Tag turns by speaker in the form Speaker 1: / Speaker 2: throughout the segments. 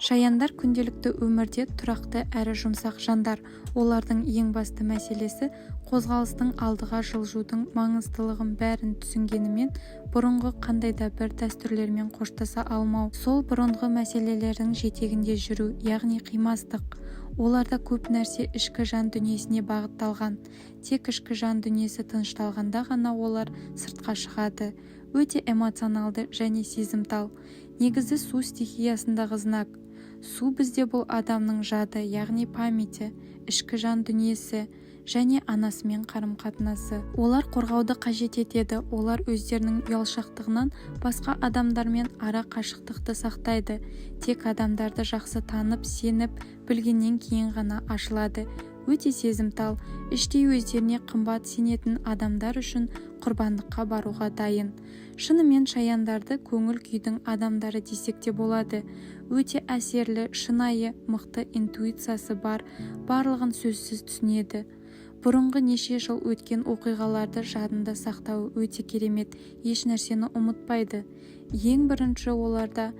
Speaker 1: Шаяндар күнделікті өмірде тұрақты әрі жұмсақ жандар. Олардың ең басты мәселесі қозғалыстың, алдыға жылжудың маңыздылығын бәрін түсінгенімен, бұрынғы қандай да бір дәстүрлермен қоштаса алмау, сол бұрынғы мәселелердің жетегінде жүру, яғни қимастық. Оларда көп нәрсе ішкі жан дүниесіне бағытталған. Тек ішкі жан дүниесі тынышталғанда ғана олар сыртқа шығады. Өте эмоционалды және сезімтал. Негізі су стихиясындағы знак. Су бізде бұл адамның жады, яғни памяти, ішкі жан дүниесі және анасымен қарым-қатынасы. Олар қорғауды қажет етеді. Олар өздерінің ұялшақтығынан басқа адамдармен ара қашықтықты сақтайды. Тек адамдарды жақсы танып, сеніп білгеннен кейін ғана ашылады. Өте сезімтал, іштей өздеріне қымбат сенетін адамдар үшін құрбандыққа баруға дайын. Шынымен шаяндарды көңіл күйдің адамдары десек те болады. Өте әсерлі, шынайы, мықты интуициясы бар, барлығын сөзсіз түсінеді. Бұрынғы неше жыл өткен оқиғаларды жадында сақтауы өте керемет, еш нәрсені ұмытпайды. Ең бірінші оларда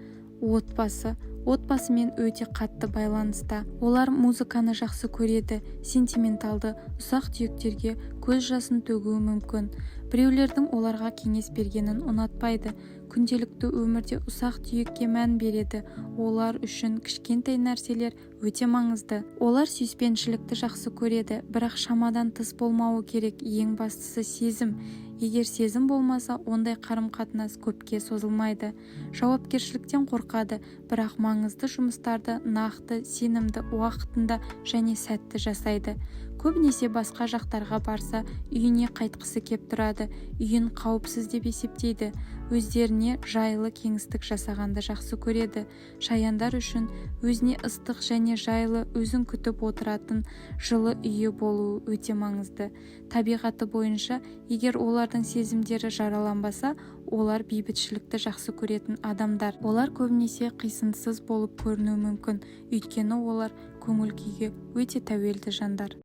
Speaker 1: отбасы, отбасымен өте қатты байланыста. Олар музыканы жақсы көреді, сентименталды, ұсақ-түйектерге көз жасын төгуі мүмкін. Біреулердің оларға кеңес бергенін ұнатпайды. Күнделікті өмірде ұсақ-түйекке мән береді. Олар үшін кішкентай нәрселер өте маңызды. Олар сүйіспеншілікті жақсы көреді, бірақ шамадан тыс болмауы керек. Ең бастысы сезім. Егер сезім болмаса, ондай қарым-қатынас көпке созылмайды. Жауапкершіліктен қорқады, бірақ маңызды жұмыстарды нақты, сенімді, уақытында және сәтті жасайды. Көбінесе басқа жақтарға барса, үйіне қайтқысы кеп тұрады. Үйін қауіпсіз деп есептейді. Өздеріне жайлы кеңістік жасағанды жақсы көреді. Шаяндар үшін өзіне ыстық және жайлы, өзін күтіп отыратын жылы үйі болуы өте маңызды. Табиғаты бойынша, егер олардың сезімдері жараланбаса, олар бейбітшілікті жақсы көретін адамдар. Олар көбінесе қисынсыз болып көрінуі мүмкін, өйткені олар көңіл күйге өте тәуелді жандар.